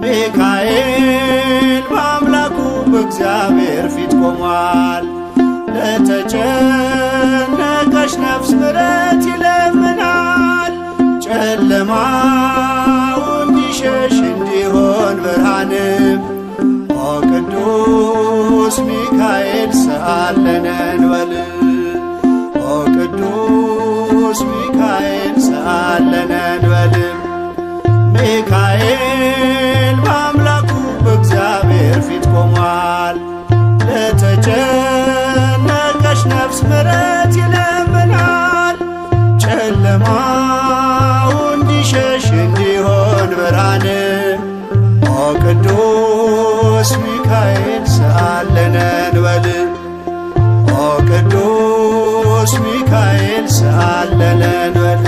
ሚካኤል በአምላኩ በእግዚአብሔር ፊት ቆሟል። ለተጨነቀች ነፍስ ምሕረት ይለምናል። ጨለማው እንዲሸሽ እንዲሆን ብርሃንም ኦ ቅዱስ ሚካኤል ሰአለነ እንበል። ኦ ቅዱስ ሚካኤል ሰአለነ እንበል። ሚካኤል በአምላኩ በእግዚአብሔር ፊት ቆሟል። ለተጨነቀች ነፍስ ምሕረት ይለምናል። ጨለማው እንዲሸሽ እንዲሆን ብርሃን ኦ ቅዱስ ሚካኤል ሰአለነ እንበል። ኦ ቅዱስ ሚካኤል ሰአለነ እንበል።